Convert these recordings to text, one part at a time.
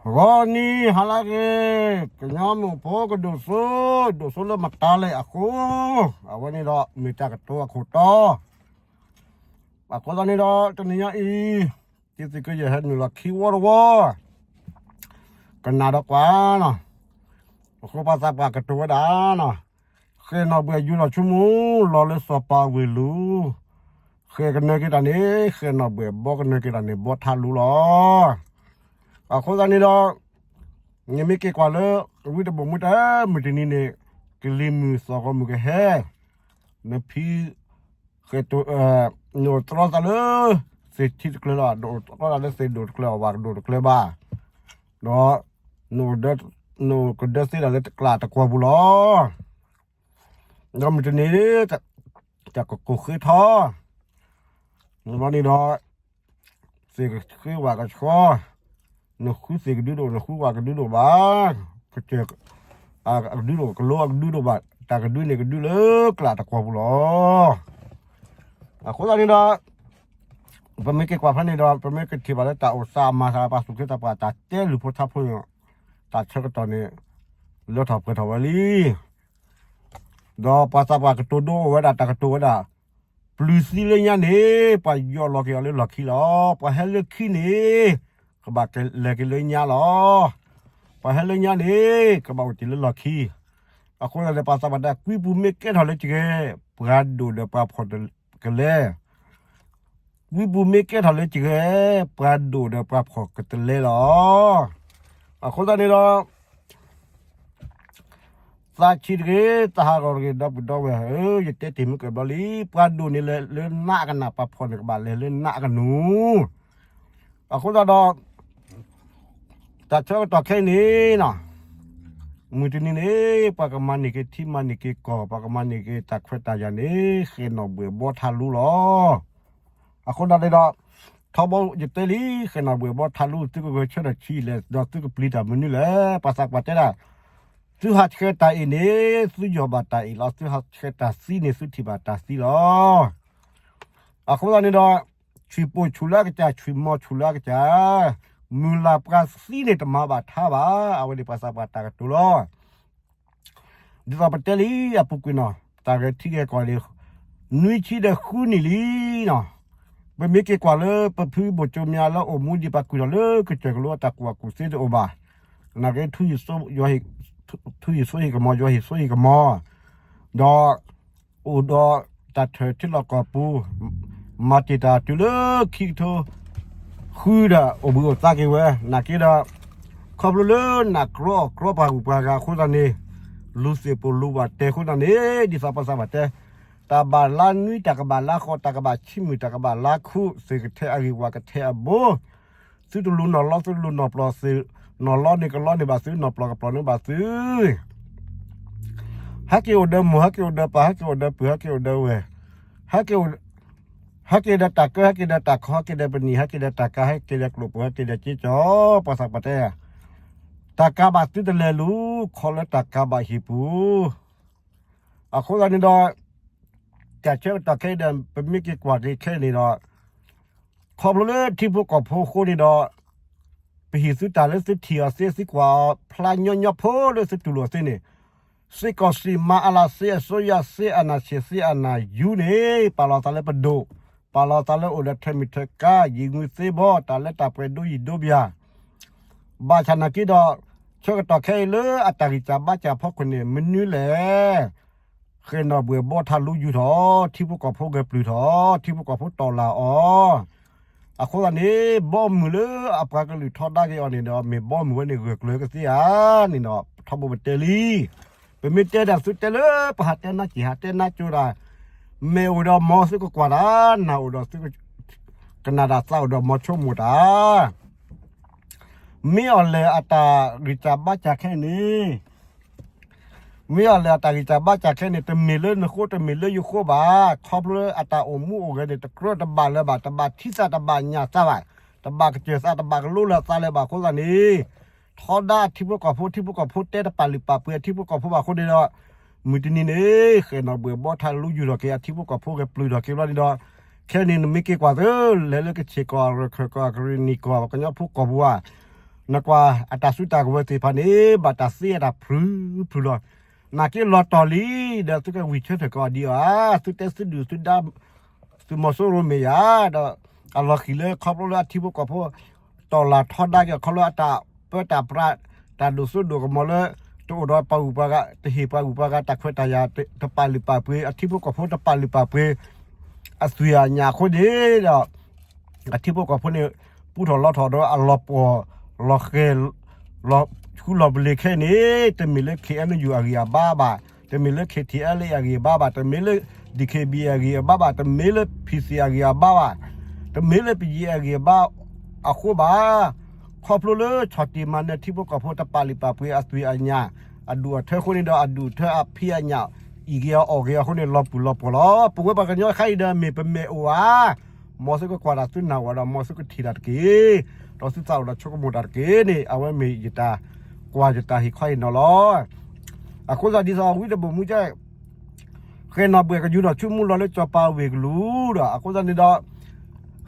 ဂီၤနံၤဟါလၢအဂ့ၤ, ကညီမုၣ်ဖိကဒိၣ်စိ, ဒိၣ်စိလၢမတၤလဲၣ်အဃိ, အဝဲန့ၣ်ဒီးမ့ၢ်တၢ်ကတိၤအခိၣ်တီ, အဃိသတးန့ၣ်ဒီး တနံၤညါအံၤ, တံၤသကိးယဟဲနုာ်လီၤခံဝီတဝီ, ကနၣ်ဒီးကွၢ်နီၤ, အဃိပှၤသးပှၢ်ကတိၤဝဲဒၣ်နီၤ, ဃဲၣ်နီၣ်ဘှဲၣ်ယူၤလီၤဆိကမိၣ် လီၤလၢစီၤပၤဝ့ၢ်လူၤ, ဃဲၣ်ကနၢၤက့ၤတၢ်န့ၣ် ဃဲၣ်နီၣ်ဘှဲၣ်, ဘီကနၢၤက့ၤတၢ်န့ၣ် ဘီထါလူလီၤ. အဃိသတးန့ၣ်ဒီး နမ့ၢ်က့ၤကွၢ်လၢ ဝံတဘိၣ်မူတၢ်မုၢ်တနံၤန့ၣ်, ကလံၤမုၢ်သီၣ်ဂီၤမုၢ်ကဟဲ, နဖံ ဃဲၣ်တိၣ်, နအိၣ်တြီသးလၢ သ့ၣ်ထံတကျၢၤလီၤ, နအိၣ်တြီသးလၢသ့ၣ်ဒိၣ်တကျၢၤ, အဝၤကဒိၣ်တကျၢၤဘၣ်, ဒီး နအိၣ်ကဒၢသ့ဒၣ်လၢတကျးတကွီၢ်ပူၤလီၤ. ဒီးမုၢ်တနံၤ တၢ်ကကိၢ်ဃ့ထီ, ဘီန့ၣ်ဒီး သ့ၣ်ကဃ့ဝၤကဆှီ, နဃုသ့ၣ်ကဒုဒိၣ်, နဃုဝၤကဒုဒိၣ်ဘၣ်, ကစၢၢ် ကဒုဒိၣ်, ကလိအကဒုဒိၣ်ဘၣ်, တၢ်ကဒုန့ၣ်ကဒုလၢကျးတကွီၢ်ပူၤလီၤ. အဃိသတးန့ၣ်ဒီး ပမ့ၢ်က့ၤကွၢ်ဖဲန့ၣ်ဒီး ပမ့ၢ်ကထံၣ်ဘၣ်လၢတၢ်အိၣ်သးအမၤသး ပှၤသူၣ်က့သးပှၢ်တၢ်တဲလုၢ်ဖိထါဖိန့ၣ်, တၢ်ဆၢကတီၢ်န့ၣ် လၢထီၣ်ပှဲၤထီၣ်ဝဲလံ. ဒီးပှၤသးပှၢ်ကတိၤဒိအိၣ်ဝဲဒၣ် တၢ်ကတိၤဝဲဒၣ်, ပျုၤသံလၢညါန့ၣ် ပှၤယီၢ်လီၤက့ၤအီၤလၢလီၢ်ခံလီၤ. ပှၤဟဲလၢခံန့ၣ် ကဘၣ်လဲၤက့ၤလၢညါလီၤ. ပှၤဟဲလၢညါန့ၣ် ကဘၣ်အိၣ်တ့ၢ်လၢလီၢ်ခံ. အဃိသတးန့ၣ် ပှၤသးပှၢ်တဲ ကွံပူၤမ့ၢ်ကဲထီၣ်လၢတဂ့ၤ, ပှၤဒိၣ်ဒီးပှၤဖှီၣ်ကလဲၤ ကွံပူၤမ့ၢ်ကဲထီၣ်လၢတဂ့ၤ, ပှၤဒိၣ်ဒီးပှၤဖှီၣ်ကတလဲလီၤ. အဃိသတးန့ၣ်ဒီး သးဆံးတဂ့ၤ, သးဟးဂီၤတဂ့ၤ, ဒီပုၢ်ဒီဝဲၢ်ဧၢ, ယတဲတ့ၢ်မုၢ်ကဘျီလံ, ပှၤဒိၣ်န့ၣ်လဲၤလၢနးအကနၣ်, ပှၤဖှီၣ်န့ၣ်ကဘၣ်လဲၤလၢနးအကနူၤ. အဃိသတးဒီး တၢ်ဆၢကတီၢ်ခဲအံၤန့ၣ်နီၤ, မုၢ်တနံၤန့ၣ် ပှၤကမၤန့ၢ်က့ၤထံမၤန့ၢ်က့ၤကီၢ်, ပှၤကမၤန့ၢ်က့ၤတၢ်ခွဲးတၢ်ယာ်န့ၣ် ဃဲၣ်နီၣ်ဘှဲၣ်ဘီထါလူလီၤ. အဃိသတးန့ၣ်ဒီး ထီဘိယတဲလံ, ဃဲၣ်နီၣ်ဘှဲၣ်ဘီထါလူ သုကဂဲၤဆၢထၢၣ်ဆံးလဲၣ်, ဒီးသုကပျံၤတၢ်မနုၤလဲၣ်. ပှၤသးပှၢ်တဲဒၣ်, သုဟးဆှဲးတၢ်အံၤန့ၣ် သုယီၢ်ဘၣ်တၢ်အံၤလီၤ, သုဟးဆှဲးတၢ်သံန့ၣ် သုထံၣ်ဘၣ်တၢ်သံလီၤ. အဃိသတးန့ၣ်ဒီး ဆွံၣ်ပိာ်ဆူၣ်လၢအကစၢ်, ဆွံၣ်မီၤဆူၣ်လၢအကစၢ်, မုၢ်လၢ်ပှၤသံန့ၣ် တမၤဘၣ်ထါဘၣ်. အဝဲန့ၣ်ပှၤသးပှၢ်တၢ်ကတိၤလီၤ. ဒ်သိးပတဲလံအပူၤကွံာ်နီၤ, တၢ်ဂဲၤထံဂဲၤကီၢ်န့ၣ် နွံဆံဒီးဃုနံၣ်လံနီၤ. ပမ့ၢ်က့ၤကွၢ်လၢပဖုဘိၣ်ကၠိမၠါလၢအိၣ်မူဒံး ပှၤကွံာ်ထီၣ်လၢကစၢၢ်ကလိအတၢ်ကူၣ်ဘၣ်ကူၣ်သ့တအိၣ်ဘၣ်. နာ်က့ ထူယံၤစိဟံၣ်ကမီၤ, ယွၤဟံၣ်စိဟံၣ်ကမီၤ, ဒီး အိၣ်ဒီးတၢ်ထၢၣ်ထံလီၢ်ကီၢ်ပူၤ, မၤတ့ၢ်တၢ်တုၤလၢခံကထိဃုဒီး အိၣ်ဘှံးအိၣ်သါက့ၤဝဲ. နာ်က့ဒီး ခီဖျိလၢနးကြီအီၣ်ကြီပှၤဂုၤပှၤဂၤအဃိသတးန့ၣ်, လူၤသ့ၣ်ပိာ်လူၤဘၣ်တဲာ်အဃိသတးန့ၣ်, ဒ်သိးပှၤသးပှၢ်တဲ, တၢ်ဘၣ်လါနွံ တၢ်ကဘၣ်လါဃိး တၢ်ကဘၣ်ဆံမုၢ် တၢ်ကဘၣ်လါခူး, သ့ၣ်ကထဲအဂ့ၢ် ဝၣ်ကထဲအဘိ, သုတလူၤနီၢ်လီ သုတလူၤနီၢ်ပျီၢ်, သ့ၣ်နီၢ်လီန့ၣ်ကလီန့ၢ်ဘၣ်သု, နီၢ်ပျီၢ်ကပျီၢ်န့ၢ်ဘၣ်သု. ဟဲက့ၤအိၣ်ဒီးမိၢ်, ဟဲက့ၤအိၣ်ဒီးပၢ်, ဟဲက့ၤအိၣ်ဒီးပုၢ်, ဟဲက့ၤအိၣ်ဒီးဝဲၢ်, ဟဲက့ၤ, ဟဲက့ၤဒီးတၢ်ကၢ, ဟဲက့ၤဒီးတၢ်ခီ, ဟဲက့ၤဒီးပနံာ်, ဟဲက့ၤဒီးတၢ်ကၤ, ဟဲက့ၤဒီးကျိၣ်ပိၢ်, ဟဲက့ၤဒီးက့ကၠီ, ပှၤသးပှၢ်တဲ, တၢ်ကၤဘၣ်သုတလဲၤလူၤ, ခီလၢတၢ်ကၤဘၣ်ဟံၣ်ပူၤ. အဃိသတးန့ၣ်ဒီး တၢ်ဆၢကတီၢ်ခဲအံၤဒီး ပမ့ၢ်က့ၤကွၢ်က့ၤခဲအံၤန့ၣ်ဒီး ခီဖျိလၢထံဖိကီၢ်ဖိအဃိန့ၣ်ဒီး ပဟ့ၣ်သုတၢ်လၢသုထံၣ်အီၤသ့ သုကွၢ်အီၤဖျါညီညီဖိလၢသုတူၢ်လိာ်သ့န့ၣ်, စစ်ကောင်စီ မၤအလၤ စစ်အစိုးရ စစ်အာဏာရှင် စစ်အာဏာယူၤန့ၣ် ပာ်လီၤသးလၢပဒိၣ်, ပာ်လီၤသးလၢအိၣ်ဒီးထၢမုၢ်ထၢကါ, ယံၤငုသ့ဘီ, တၢ်လၢတၢ်ပှဲၤဒိယံၤဒိဘၠၣ် ဘၣ်ဆၣ်နာ်က့ဒီး ဆၢကတီၢ်ခဲအံၤလၢအတၢ်ဂံၢ်စၢ်ဘါစၢ်အဖီခိၣ်န့ၣ် မနုၤလဲၣ်. ဃဲၣ်နီၣ်ဘှဲၣ်ဘီထါလူယူၤထီၣ်, ထံဖိကီၢ်ဖိဂဲၤပျုၢ်ထီၣ်, ထံဖိကီၢ်ဖိတီၢ်လၢအီၤ. အဃိသတးန့ၣ် ဘီမုၢ်လၢအပှၤကလုာ်ထီဒါက့ၤအီၤန့ၣ်ဒီး မ့ၢ်ဘီမုၢ်ဝဲန့ၣ်ဂၢၢ်ကျၢၤကသ့ဧါန့ၣ်ဒီး ထီဘိပတဲလံ. ပမ့ၢ်တဲဒၣ်သုတဲလၢပဟးတဲနါစ့ၢ် ဟးတဲနါကၠိတၢ်, မဲာ်အိၣ်ဒီးမီၤသုကကွၢ်တၢ်, နၢ်အိၣ်ဒီးသုကနၣ်တၢ်, သးအိၣ်ဒီးမီၤဆိကမိၣ်တၢ်. မ့ၢ်အီၤလဲၣ်အတၢ်ဂံၢ်စၢ်ဘါစၢ်ခဲအံၤန့ၣ်, မ့ၢ်အီၤလဲၣ်အတၢ်ဂံၢ်စၢ်ဘါစၢ်ခဲအံၤန့ၣ် တမ့ၢ်လၢနဃိတမ့ၢ်လၢယဃိဘၣ်. ခီဖျိလၢအတၢ်အိၣ်မူအိၣ်ဂဲၤန့ၣ် တကြၢးတဘၣ်လၢၤဘၣ်, တဘၣ်ထံသးတဘၣ်ညၣ်သးဘၣ်, တဘၣ်ကစၢၢ်သး တဘၣ်ကလိလၢၤသးလၢၤဘၣ်အဃိသတးန့ၣ်, ထီဒါအထံဖိကီၢ်ဖိ, ထံဖိကီၢ်ဖိတဲတပာ်လုၢ်ပာ်ပှ့ၤအထံဖိကီၢ်ဖိဘၣ်အဃိန့ၣ်ဒီး, မုၢ်တနံၤန့ၣ် ဃဲၣ်နီၣ်ဘှဲၣ်ဘီထါလူယူၤထီၣ်က့ၤအထံဖိကီၢ်ဖိဂဲၤပျုၢ်ထီၣ်က့ၤဘျီန့ၣ်ဒီး, ခဲအံၤန့ၣ် နမ့ၢ်က့ၤကွၢ်သု, လဲၤလၢကဆ့ၣ်ကီၢ်, ရခၢၣ်ကီၢ်, ကရ့ၣ်နံၣ်ကီၢ်, ပှၤကညီဖိကီၢ်ပူၤဧါ, နကွၢ်အတၢ်စုတၢ်ကဝဲၤသ့ၣ်တဖၣ်န့ၣ် ဘၣ်တၢ်သ့အတၢ်ဖုဖုလီၤ. နာ်က့လီၤတီၢ်လံ, ဒီးသုကဝံၢ်ဆၢထၢၣ်ကီးဒံးအီၤဧါ, သုတဲသုဒုၣ်သုဒါ, သုးမီၤစိရိၤမ့ၢ်ယၤ, ဒီးအလီၢ်ခံလၢခီဖျိလၢအထံဖိကီၢ်ဖိ တီၢ်လၢ်ထီဒါက့ၤခီဖျိအတၢ်ပၢတၢ်ပြး, တၢ်ဒိၣ်စိဒိၣ်ကမီၤလၢ တအိၣ်ဒီးပှၤဂုၤပှၤဂၤ, တဟ့ၣ်ပှၤဂုၤပှၤဂၤတၢ်ခွဲးတၢ်ယာ်တပာ်လုၢ်ပာ်ပှ့ၤ, အထံဖိကီၢ်ဖိတပာ်လုၢ်ပာ်ပှ့ၤ အသွံၣ်အညၣ်အဃိန့ၣ်ဒီး အထံဖိကီၢ်ဖိန့ၣ် ပူထီၣ်လီထီၣ်ဒီးအလီၤပှီၢ် လီၤဃဲၤ လီၤဆူလီၤပလ့ၤခဲအံၤန့ၣ် တမ့ၢ်လၢ ခ့ၣ်အဲၣ်ယူၣ် အဂံၢ်အဘါဘၣ်, တမ့ၢ်လၢ ခ့ၣ်ထံၣ်အဲၣ်လ့ၣ် အဂံၢ်အဘါဘၣ်, တမ့ၢ်လၢ ဒံၣ်ခ့ၣ်ဘံၣ် အဂံၢ်အဘါဘၣ်, တမ့ၢ်လၢ ဖံၣ်သံၣ် အဂံၢ်အဘါဘၣ်, တမ့ၢ်လၢ ပယံၤ အဂံၢ်အဘါအဃိဘၣ်. ခီဖျိလၢဆီၣ်တံၢ်မၤနၢၤထံဖိကီၢ်ဖိ တပာ်လုၢ်ပာ်ပှ့ၤအသွံၣ်အညၣ် အဒူၣ်အထၢအဃိန့ၣ်ဒီး အဒူၣ်အထၢအဖံးအညၣ် အံၣ်က့ၤအီၤအီၣ်က့ၤအီၤအဃိန့ၣ် လီၤပူၤလီၤပှီၢ်လီၤ. ပဝဲပှၤကညီခဲအံၤဒီး မ့ၢ်ပမဲာ်အိၣ်ဧါ, မ်သုကကွၢ်တၢ်သုနာ်ဝဲဒီး မ်သုကထံၣ်တၢ်တက့ၢ်, ဒီးသုသးအိၣ်ဒီးဆိကမိၣ်တၢ်တက့ၢ်န့ၣ် အဝဲမ့ၢ်ယတၢ်ကွၢ်ယတၢ်ဟ့ၣ်ခီဟ့ၣ်နီၤလီၤ. အဃိသတးဒ်သိးဝံတဘိၣ်မူက ဃဲၤနီၣ်ဘှဲၣ်ကယူၤထီၣ်ဆူမူလီၤလၢစီၤပၤဝ့ၢ်ကလူးဒီး အဃိသတးန့ၣ်ဒီး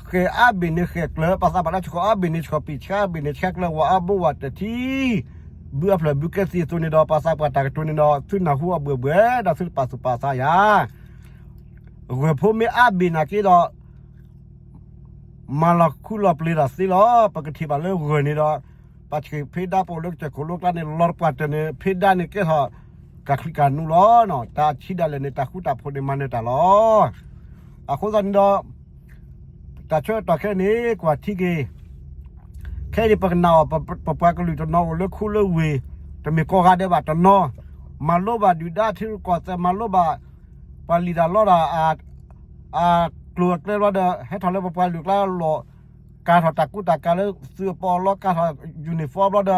ဃဲၤအါဘ့ၣ်န့ၣ်ဃဲၤကျၢၤ ပှၤသးပှၢ်တၢ်ဆှီအါဘ့ၣ်န့ၣ်ဆှီပံာ် ဆှါအါဘ့ၣ်န့ၣ်ဆှါကျၢၤ ဝၤအါဘိဝၤတထံ ဘုအဖျၢၣ်ဘုကဲသံအသိးန့ၣ်ဒီး ပှၤသးပှၢ်တၢ်ကတိၤန့ၣ်ဒီး သုနၢ်ဟူအဘှဲၣ်ဘှဲၣ် ဒီးသုတပာ်သူၣ်ပာ်သးယၤ ဂၢၢ်ဖိမ့ၢ်အါဘ့ၣ်နာ်က့ဒီး မၤလီၤခူလီၤပျ့ၤတၢ်သ့လီၤ. ပကထံၣ်ဘၣ်လၢဂၢၢ်န့ၣ်ဒီး ပှၤဆှ့ၣ်ဖံးဒါပအိၣ်လၢကစၢၢ်ခိၣ်လိကျါန့ၣ် လီၤတပှၢ်တၢၢ်န့ၣ် ဖံးဒါန့ၣ်ကဲထီၣ် ကၤချံကၤနူလီၤ. တၢ်ဆံးဒၣ်လဲာ်န့ၣ် တၢ်ဃူတၢ်ဖိးန့ၣ်မၤနၢၤတၢ်လီၤ. အဃိသတးန့ၣ်ဒီး တၢ်ဆၢကတီၢ်ခဲအံၤန့ၣ် ကွၢ်ထံက့ၤ ခဲအံၤန့ၣ် ပကနၣ်အီၤ ပပှၤကလုာ်တနီၤအိၣ်လၢခူလၢဝ့ၢ် တမ့ၢ်ကိးဂၤဒဲးဘၣ်တနီၤ မၤလိဘၣ်ဒုၣ်ဒါထံရူၢ်ကီၢ်သဲး မၤလိဘၣ် ပှၤလံၣ်တၢ်လီတၢ် အကျိၤအကျဲဘျီဒီး ဟဲထီၣ်လၢပပှၤကလုာ်ကျါလီၢ် ကၤထီၣ်တၢ်ကူတၢ်ကၤလၢသုးအပီးအလီ ကၤထီၣ် uniform ဘျီဒီး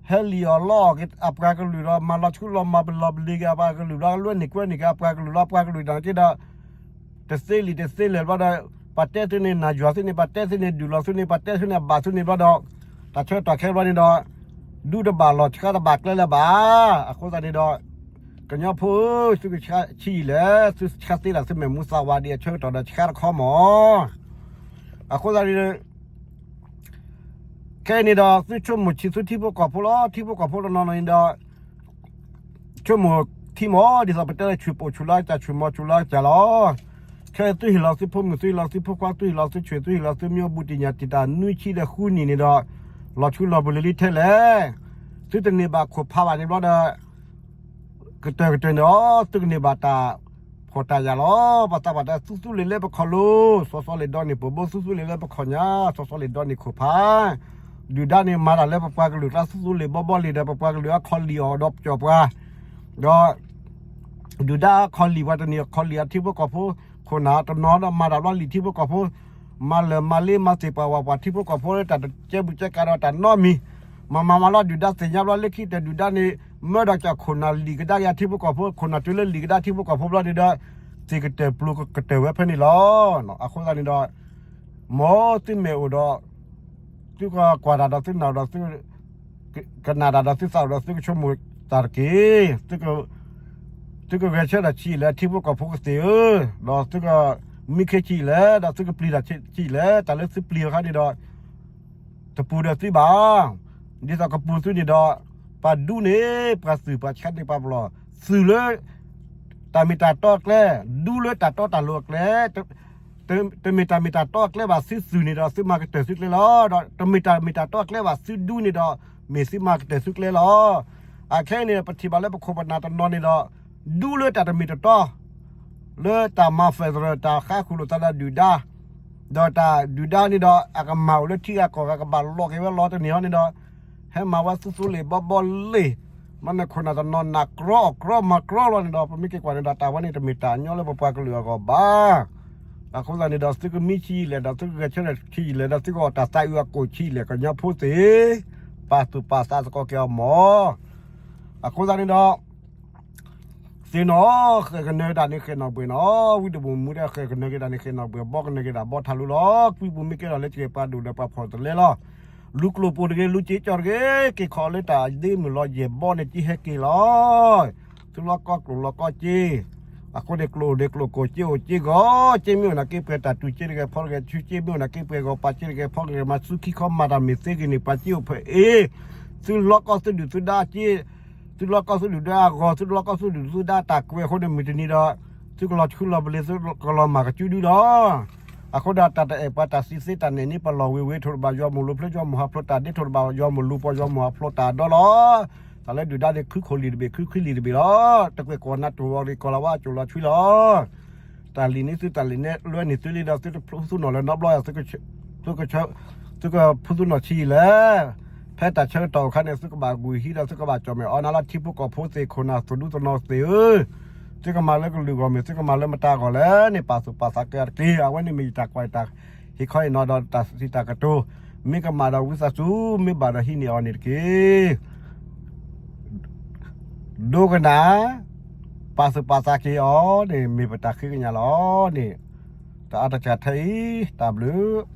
ဟဲလံၣ်အီၣ်လီအီၣ်က့ၤအပှၤကလုာ်ဒီး မၤလီၤဆူလီၤမၤပလီၤပလ့ၤက့ၤအပှၤကလုာ်ဘျီ လၢန့ၣ်ကွဲန့ၣ်က့ၤအပှၤကလုာ်လီၤ ပှၤကလုာ်တၢ်က့ဒီး တသ့လံာ်တသ့လဲၢ်ဘျီဒီး ပှၤတဲသုန့ၣ် နၢ်ယွၤသုန့ၣ် ပှၤတဲသုန့ၣ် ဒုးလီၤသုန့ၣ် ပှၤတဲသုန့ၣ် အဘၣ်သုန့ၣ်ဘျီဒီး တၢ်ဆၢကတီၢ်ခဲဘျီန့ၣ်ဒီး ဒူတဘၣ်လီၢ်ဆှါတဘၣ်ကျဲလၢၤဘၣ်. အဃိသတးန့ၣ်ဒီး ကညီဖိဧၢ, သုကဆှါဆံးယံာ်လဲၣ်, သုဆှါသ့ဒၣ်သုမဲာ်မူသးဝးဒံးအဆၢကတီၢ်ဒီးဆှါတခီမၢ်. အဃိသတးန့ၣ် ခဲအံၤန့ၣ်ဒီး သုဆိကမိၣ်ဆံးသုထံဖိကီၢ်ဖိလီၤ. ထံဖိကီၢ်ဖိတနီၤနီၤန့ၣ်ဒီး ဆိကမိၣ်ထံမၢ် ဒ်သိးပတဲလၢ ဆူၣ်ပိာ်ဆူၣ်လီၤကစၢ် ဆူၣ်မီၤဆူၣ်လီၤကစၢ်လီၤ. ခဲအံၤသုဟ့ၣ်လီၤသုဖိမုၣ် သုဟ့ၣ်လီၤသုဖိခွါ သုဟ့ၣ်လီၤသုဆံး သုဟ့ၣ်လီၤသုမ့ၢ်အိၣ်ဘူးတံၢ်ညၣ်တံၢ်တၢ်နွံဆံဒီးဃုနံၣ်န့ၣ်ဒီး လီၤဆူလီၤပူၤလံလံထဲလဲၣ်. သုတန့ၢ်ဘၣ်ခိၣ်ဖးဘၣ်န့ၣ်ဘျီဒီး ကတၢၢ်ကတၢၢ်န့ၣ်လီၤ သုကန့ၢ်ဘၣ်တၢ်ဖှီၣ်တၢ်ယာ်လီၤ. ပှၤသးပှၢ်တဲ သူသူလ့ၤလၢပခီၣ်လိၤ စီၤစီၤလ့ၤဒီးန့ၢ်ပဘိ သူသူလ့ၤလၢပခီၣ်ညါ စီၤစီၤလ့ၤဒီးန့ၢ်ခိၣ်ဖး ဒုၣ်ဒါန့ၣ်မၤတၢ်လၢပပှၤကလုာ်ကျါ သူသူလ့ၤဘီဘီလံၤဒီး ပပှၤကလုာ်အခီၣ်လံၢ်အီၤဒီးပကၠီၣ်ပှၤ ဒီး ဒုၣ်ဒါအခီၣ်လံၢ်ပှၤတနံၤ အခီၣ်လံၢ်အထံဖိကီၢ်ဖိ ခိၣ်နၢ်တနီၤဒီးမၤတၢ်ဘျီလံာ်ထံဖိကီၢ်ဖိ မၤလၢာ်မၤလ့မၤသ့ၣ်ပှၤဝဲပှၤထံဖိကီၢ်ဖိလၢတၢ်တကဲဘူးကဲကးဒီးတၢ်နီတမံၤ မၤမၤမၤလီၤဒုၣ်ဒါသ့ၣ်ညါဘျီလၢခံကတၢၢ်ဒုၣ်ဒါန့ၣ် မၢဒီးကၠီၣ်ခိၣ်နၢ်လံၢ်ကဒါက့ၤအထံဖိကီၢ်ဖိ ခိၣ်နၢ်တုၤလၢလံၢ်ကဒါထံဖိကီၢ်ဖိဘျီန့ၣ်ဒီး သ့ၣ်ကတၢၢ်ပျိၤကတၢၢ်ဝဲဖဲန့ၣ်လီၤ. အဃိသတးန့ၣ်ဒီး မ်သုမဲာ်အိၣ်ဒီး သုကကွၢ်တၢ်ဒီးသုနာ်ဒီးသု ကနၣ်တၢ်ဒီးသုသးအိၣ်ဒီးသုကဆိကမိၣ်တၢ်တက့ၢ်. သုကဂဲၤဆၢထၢၣ်ဆံးယံာ်လဲၣ် ထံဖိကီၢ်ဖိကသ့ၣ်ဧၢ, ဒီးသုကမံခ့ဆံးယံာ်လဲၣ် ဒီးသုကပျံၤတၢ်ဆံးယံာ်လဲၣ် တၢ်လၢသုပျံၤအခါန့ၣ်ဒီး တပူၤဒီးသုဘၣ်. ဒ်သိးကပူၤသုန့ၣ်ဒီး ပှၤဒူန့ၣ် ပှၤသုၣ်ပှၤဆါန့ၣ်ပှၤပလီၢ် သုၣ်လၢ တၢ်မ့ၢ်တၢ်တီအကျဲ, ဒူလၢတၢ်တီတၢ်လိၤအကျဲ, တမ့ၢ်တၢ်မ့ၢ်တၢ်တီအကျဲဘၣ် သုသုၣ်န့ၣ်ဒီးသုမၤကတၢၢ်သုကျဲလီၤ. ဒီးတမ့ၢ်တၢ်မ့ၢ်တၢ်တီအကျဲဘၣ် သုဒူန့ၣ်ဒီး မ့ၢ်သုမၤကတၢၢ်သုကျဲလီၤ. အခဲအံၤန့ၣ် ပထံၣ်ဘၣ်လၢပခိၣ်ပနၢ်တနီၤန့ၣ်ဒီး ဒူလၢတၢ်တမ့ၢ်တတီ လၢတၢ်မၤ federal တၢ်ဃါဃုာ်လိာ်သးဒီးဒုၣ်ဒါ, ဒီးတၢ်ဒုၣ်ဒါန့ၣ်ဒီး အကမၢ်အိၣ်လၢထံဂၤကီၢ်ဂၤ ကဘၣ်လိးက့ၤဝဲလီၤတန့ၢ်ဟီန့ၣ်ဒီး ဟဲမၤဝဲသူသူလ့ၤဘီဘီလ့ၤ, မ့ၢ်န့ၣ်ခိၣ်နၢ်တနီၤနးကြီအီၣ်ကြီမၤကြီလီၤန့ၣ်ဒီး ပမ့ၢ်က့ၤကွၢ်န့ၣ်ဒီး တၢ်ဝဲန့ၣ်တမ့ၢ်တၢ်ညီလၢပပှၤကလုာ်အဂီၢ်ဘၣ်. အဃိသတးန့ၣ်ဒီး သုကမံဆံးယံာ်လဲၣ်ဒီး သုကဂဲၤဆၢထၢၣ်ဆံးယံာ်လဲၣ်ဒီး သုကအီၣ်တၢ်သးအုးအကိာ်ဆံးယံာ်လဲၣ် ကညီဖိသ့ၣ်, ပာ်သူၣ်ပာ်သးသကိးက့ၤအီၤမၢ်. အဃိသတးန့ၣ်ဒီး သ့ၣ်နီၣ် ဃဲၣ်ကနၢၤက့ၤတၢ်န့ၣ် ဃဲၣ်နီၣ်ဘှဲၣ်နီၤ, ဝံတဘိၣ်မူဒီး ဃဲၣ်ကနၢၤက့ၤတၢ်န့ၣ် ဃဲၣ်နီၣ်ဘှဲၣ်, ဘီကနၢၤက့ၤတၢ် ဘီထးလူလီၤ. ကွံပူၤမ့ၢ်ကဲထီၣ်လၢကဲပှၤဒိၣ်ဒီးပှၤဖှီၣ်တလဲလီၤ. လူၤကျိၣ်ပိၤတဂ့ၤ, လူၤစ့ကၠီတဂ့ၤ, က့ၤခီလၢတၢ်ဒ့မုၢ်လီၤယဲၢ်ဘီန့ၣ် ကဟဲက့ၤလီၤ. သုလီၤကီကျိၣ်လီၤကီစ့, အဃိန့ၣ် ကျိၣ်အိၣ်ဒဲးကျိၣ်ကိၢ် စ့အိၣ်စ့ဂီၤ, စ့မ့ၢ်အိၣ်နာ်က့ပှဲၤ တၢ်တူၢ်စ့တဂဲၤဖီတဂဲၤ, ဆူစ့မ့ၢ်အိၣ်နာ်က့ပှဲၤဂီၤ, ပာ်စ့တဂဲၤဖီတဂဲၤ, မၤဆူခံခီမၤတၢ်မ့ၢ်သ့ဂ့ၤန့ၣ် ပှၤစ့အိၣ်ဖဲအ့, သုလီၢ်ကီၢ်သုဒုၣ်သုဒါစ့, သုလီၢ်ကီၢ်သုဒုၣ်ဒါအဂီၤ, သုလီၢ်ကီၢ်သုဒုၣ်သုဒါတၢ်ကွဲးအဃိန့ၣ် မုၢ်တနံၤဒီး သုကလီၤဆူလီၤပလ့ၤ သုကလီၤမၢ်ကစူဒုလီၤ. အဃိဒီးတၢ်တအဲၣ်ပှၤတၢ်စံးသ့တၢ်နဲၣ်န့ၢ်ပလီၢ်ဝ့ၤဝ့ၤ ထိၣ်တဘၣ်ယွၤမိၢ်လိၤဖျၢၣ်ယွၤမိၢ်ဟးဖျိးတၢ်ဒ့ ထိၣ်တဘၣ်ယွၤမိၢ်လိၤပီၤယွၤမိၢ်ဟးဖျိးတၢ်ဒီလီၤ. တၢ်လၢဒုၣ်ဒါန့ၣ် ခုခိၣ်လံာ်တဘ့ၣ် ခုခွံလံာ်တဘ့ၣ်လီၤ. တကွဲးကီၢ်နးတဝီရံၣ်ကီၢ်လၤဝါအစိၣ်လီၤဆှံလီၤ. တၢ်လံၤန့ၣ်သုတၢ်လံၤနဲၣ်လွဲန့ၢ်သုလံဒီး သုတဖုသူၣ်နီၣ်လၢၤနီတဘျီ, သုကဖုသူၣ်နီၣ်ဆံးလၢ ဖဲတၢ်ဆၢကတီၢ်အခါန့ၣ် သုကဘၣ်ဂုာ်ဟံးဒီး သုကဘၣ်ကၠီၣ်မဲာ်အီၤနၤလၢထံဖိကီၢ်ဖိသ့ၣ် ခိၣ်နၢ်သိၣ်ဒူသနီၣ်သ့ၣ်ဧၢ, သုကမၤလၢကလုာ်ဂီၢ်မ့ၢ် သုကမၤလၢမတၤဂီၢ်လဲၣ်န့ၣ် ပာ်သူၣ်ပာ်သးက့ၤအီၤတက့ၢ်. အဝဲန့ၣ်မ့ၢ်ယတၢ်ကွၢ်တၢ်ဟ့ၣ်ခီအံၤနီၤဒီး တၢ်စံးတၢ်ကတိၤ, မ့ၢ်ကမၣ်ဒီးဝံသးစူၤ, မ့ၢ်ဘၣ်ဒီးဟံးန့ၢ်အီၤန့ၣ်တက့ၢ်. ဒိကနၣ်, ပာ်သူၣ်ပာ်သးက့ၤအီၤန့ၣ် မ့ၢ်ပတၢ်ဃ့ကညးလီၤန့ၣ်, တအါတစှၤထဲအံၤ, တၢ်ဘျုး